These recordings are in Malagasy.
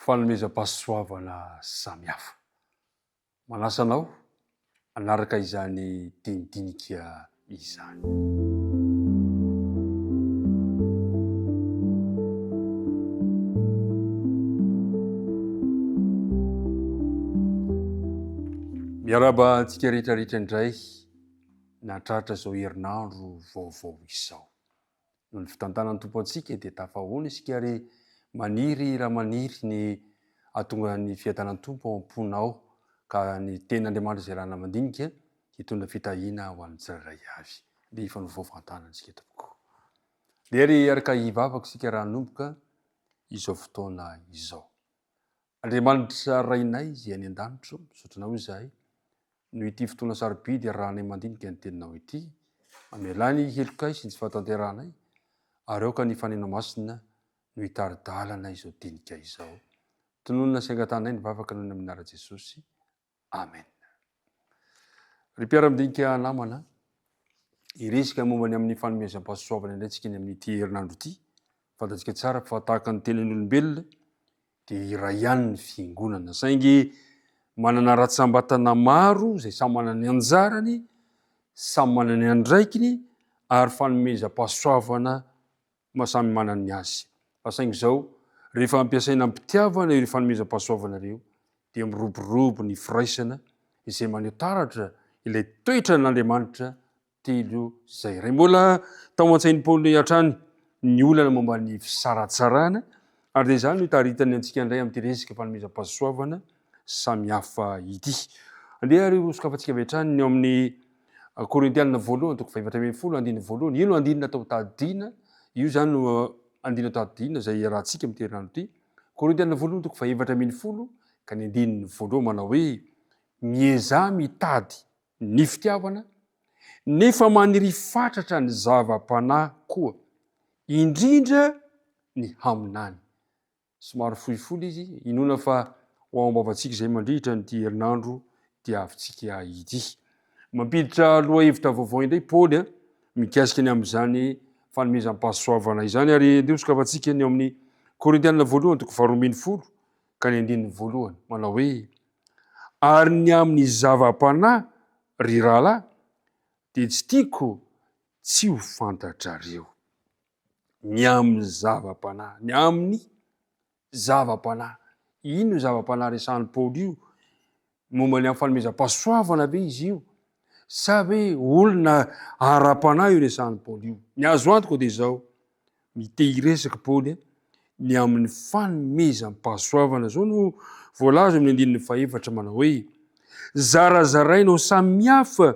Fanomezam-pahasoavana samihafa. Manasa anao hanaraka izany dinidinika izany. Miarahaba antsika rehetra rehetra indray nahatratra izao herinandro vaovao izao. Noho ny fitantanan'ny Tompo antsika dia tafahoana isika ary maniry raha maniry ny hahatonga ny fiadanan'ny Tompo ao am-ponao ka ny tenin'Andriamanitra izay rana mandinika hitondra fitahiana ho an'ny tsirairay avy. Dia hifanovao fantana antsika tompoko. Dia ary araka hivavaka isika raha hanomboka izao fotoana izao. Andriamanitra Rainay izay any an-danitra, misaotra Anao izahay noho ity fotoana sarobidy iarahanay mandinika ny Teninao ity. Mamelà ny helokay sy ny tsy fahatanterahanay, ary aoka ny Faneno Masina no hitari-dalana izao dinika izao. Tononina sy angatahanay ny vavaka noho ny amin'ny anaran'i Jesosy. Amen. Ry mpiara-midinika namana, hiresaka momba ny amin'ny fanomezam-pahasoavana indray tsika ny amin'ity herinandro ity. Fantatsika tsara fa tahaka ny tenan'olombelona dia iray ihany ny fiangonana, saingy manana ratsambatana maro izay samy manana ny anjarany, samy manana ny andraikiny ary fanomezam-pahasoavana ma samy manana ny azy. Fa saingy izao, rehefa ampiasaina am-pitiavana ireo fanomezam-pahasoavana ireo, dia miroborobo ny firaisana izay maneho taratra ilay toetran'Andriamanitra telo izay iray. Mbola tao an-tsain'i Paoly hatrany ny olana momba ny fisaratsarahana, ary dia izany no itaritany antsika indray amin'ity resaka fanomezam-pahasoavana samihafa ity. Andeha ary hosokafantsika avy hatrany ny ao amin'ny Korintianina voalohany toko fahefatra ambin'ny folo andininy voalohany. Io no andininy natao tadidina, io izany no andininy natao tadidina izay iarahantsika amin'ity herinandro ity. Korintianina voalohany toko fahefatra ambin'ny folo ka ny andininy voalohany manao hoe miezaha mitady ny fitiavana nefa maniria fatratra ny zava-panahy koa, indrindra ny haminany. Somary fohifohy izy, inoana fa ho ao am-bavantsika izay mandritra an'ity herinandro diavintsika ity. Mampiditra lohahevitra vaovao indray Paoly mikasika ny amin'izany fanomezam-pahasoavana izany ary andeha hosokafantsika ny ao amin'ny Korintianina voalohany toko faharoa ambin'ny folo ka ny andininy voalohany manao hoe ary ny amin'ny zava-panahy ry rahalahy dia tsy tiako tsy ho fantatrareo. Ny amin'ny zava-panahy. Ny amin'ny zava-panahy. Inona io zava-panahy resahan'i Paoly io? Momba ny amin'ny fanomezam-pahasoavana ve izy io? Sa hoe olona ara-panahy io resahan'i Paoly io? Ny azo antoka dia izao, mite hiresaka Paoly ny amin'ny fanomezam-pahasoavana. Izao no voalaza amin'ny andininy fahefatra manao hoe, Zarazaraina ho samihafa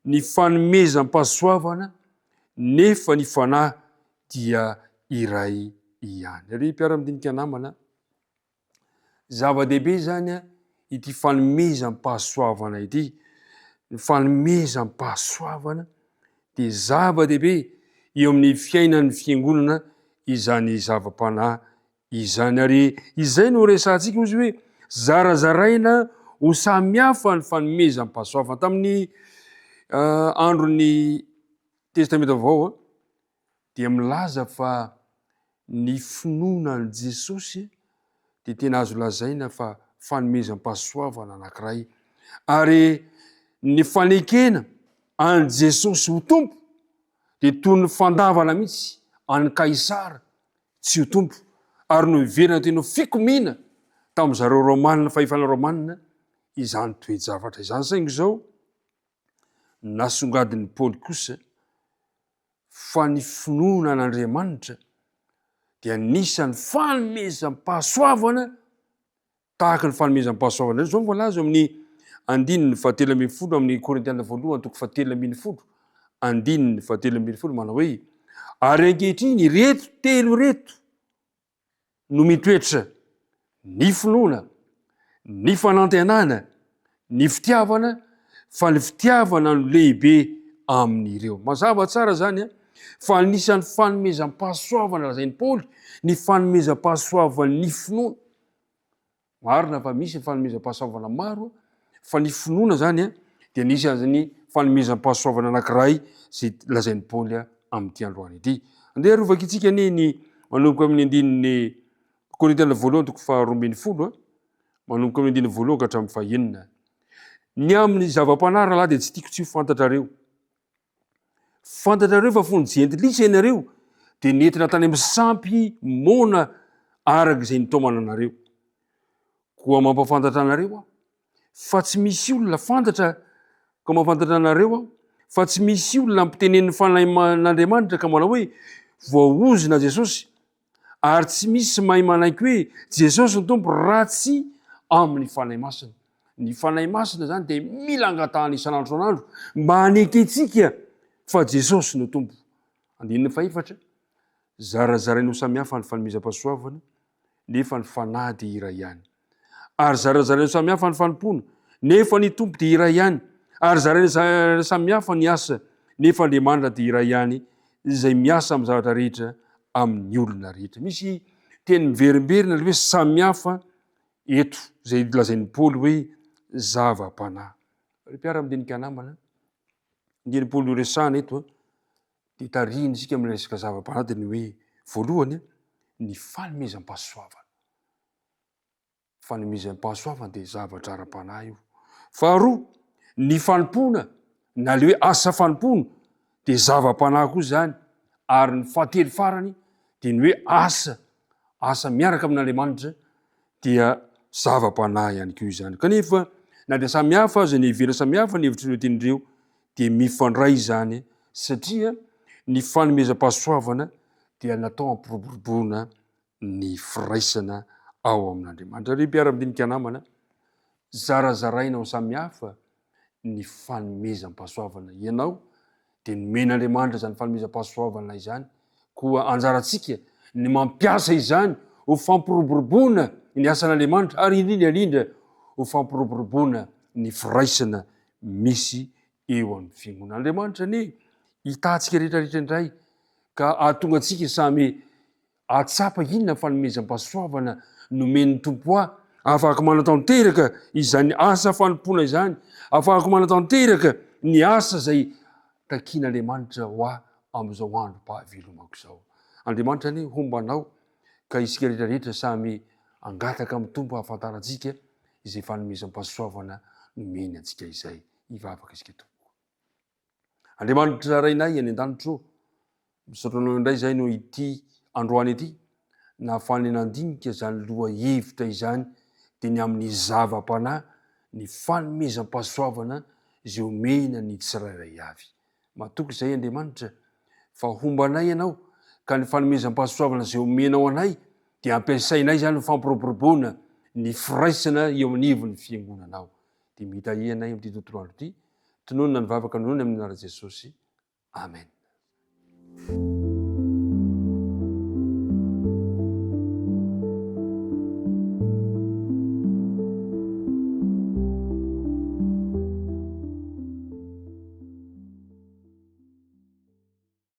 ny fanomezam-pahasoavana nefa ny fanahy dia iray ihany. Ry mpiara-midinika namana, zava-dehibe izany ity fanomezam-pahasoavana ity. Ny fanomezam-pahasoavana dia zava-dehibe eo amin'ny fiainan'ny fiangonana izany zava-panahy izany. Ary izay no resahantsika ozy hoe zarazaraina ho samihafa ny fanomezam-pahasoavana. Tamin'ny uh, andron'ny Testamenta Vaovao dia milaza fa ny finoana an'i Jesosy dia tena azo lazaina fa fanomezam-pahasoavana anankiray. Ary ny fanekena an'i Jesosy ho Tompo dia toy ny fandavana mihitsy an'i Kaisara tsy ho Tompo, ary noheverina tena ho fikomiana tamin'ny zareo Romana, fahefana Romana izany toe-javatra izany. Saingy izao, nasongadin'i Paoly kosa fa ny finoana an'Andriamanitra dia anisan'ny fanomezam-pahasoavana tahaka ny fanomezam-pahasoavana indray. Izao no voalaza eo amin'ny andininy fahatelo ambin'ny folo amin'ny Korintiana voalohany toko fahatelo ambin'ny folo, andininy fahatelo ambin'ny folo manao hoe ary ankehitriny ireto telo ireto no mitoetra ny finoana, ny fanantenana, ny fitiavana, fa ny fitiavana no lehibe amin'ireo. Mazava tsara izany a, fa anisan'ny fanomezam-pahasoavana lazain'i Paoly ny fanomezam-pahasoavan'ny finoana. Marina fa misy ny fanomezam-pahasoavana maro, fa ny finoana izany dia anisan'ny fanomezam-pahasoavana anankiray izay lazain'i Paoly amin'ity androany ity. Andeha ary hovakintsika anie ny manomboka amin'ny andininy. Korintiana voalohany toko faharoa ambin'ny folo, manomboka amin'ny andininy voalohany ka hatramin'ny fahenina. Ny amin'ny zava-panahy rahalahy dia tsy tiako tsy ho fantatrareo. Fantatrareo fa fony jentilisa ianareo dia nentina tany amin'ny sampy moana araka izay nitaomana anareo. Koa mampahafantatra anareo aho fa tsy misy olona fantatra koa mampahafantatra anareo aho fa tsy misy olona ampitenenin'ny fanahin'Andriamanitra ka manao hoe voaozona Jesosy ary tsy misy mahay manaiky hoe Jesosy ny Tompo raha tsy amin'ny Fanahy Masina. Ny Fanahy Masina izany dia mila angatahana isan'andro isan'andro mba hanekentsika fa Jesosy no Tompo. Andininy fahefatra, zarazaraina ho samihafa ny fanomezam-pahasoavana, nefa ny Fanahy dia iray ihany. Ary zarazaraina samihafa ny fanompoana, nefa ny Tompo dia iray ihany. Ary zaraina samihafa ny asa, nefa Andriamanitra dia iray ihany, izay miasa amin'ny zavatra rehetra amin'ny olona rehetra. Misy teny miverimberina ilay hoe samihafa eto, izay lazain'i Paoly hoe zava-panahy. Ry mpiara-midinika namana, ny tian'i Paoly horesahana eto dia tarihina isika amin'ny resaka zava-panahy dia ny hoe voalohany ny fanomezam-pahasoavana. Fanomezam-pahasoavana dia zavatra ara-panahy io. Faharoa, ny fanompoana na le hoe asa fanompoana dia zava-panahy koa izany. Ary ny fahatelo farany dia ny hoe asa, asa miaraka amin'Andriamanitra dia zava-panahy ihany koa izany. Kanefa na dia samy hafa aza ny hevera samy hafa ny hevitr'ireo teny ireo dia mifandray izany satria ny fanomezam-pahasoavana dia natao hampiroboroboana ny firaisana ao amin'Andriamanitra. Ry mpiara-midinika namana, zarazaraina ho samihafa ny fanomezam-pahasoavana. Ianao dia nomen'Andriamanitra izany fanomezam-pahasoavana izany, koa anjarantsika ny mampiasa izany ho fampiroboroboana ny asan'Andriamanitra ary indrindra indrindra ho fampiroboroboana ny firaisana misy eo amin'ny fiangonana. Andriamanitra anie hitahantsika rehetra rehetra indray ka hahatonga antsika samy Hahatsapa inona ny fanomezam-pahasoavana nomen'ny Tompo ahy ahafahako manatanteraka izany asa fanompoana izany, ahafahako manatanteraka ny asa izay takian'Andriamanitra ho ahy amin'izao androm-pahavelomako izao. Andriamanitra anie homba anao ka isika rehetra rehetra samy hangataka amin'ny Tompo hahafantarantsika izay fanomezam-pahasoavana nomeny antsika izay. Hivavaka isika tompoko. Andriamanitra Rainay any an-danitra ô, misaotra anao indray izay noho ity androany ity nahafahany nandinika izany loha hevitra izany dia ny amin'ny zava-panahy, ny fanomezam-pahasoavana izay omena ny tsirairay avy. Matoky izay Andriamanitra fa homba anay Ianao ka ny fanomezam-pahasoavana izay omenao anay dia ampiasainay izany ho fampiroboroboana ny firaisana eo anivon'ny fiangonanao. Dia mitahia anay amin'ity tontolo andro ity. Tononina ny vavaka nonony amin'ny anaran'i Jesosy. Amen.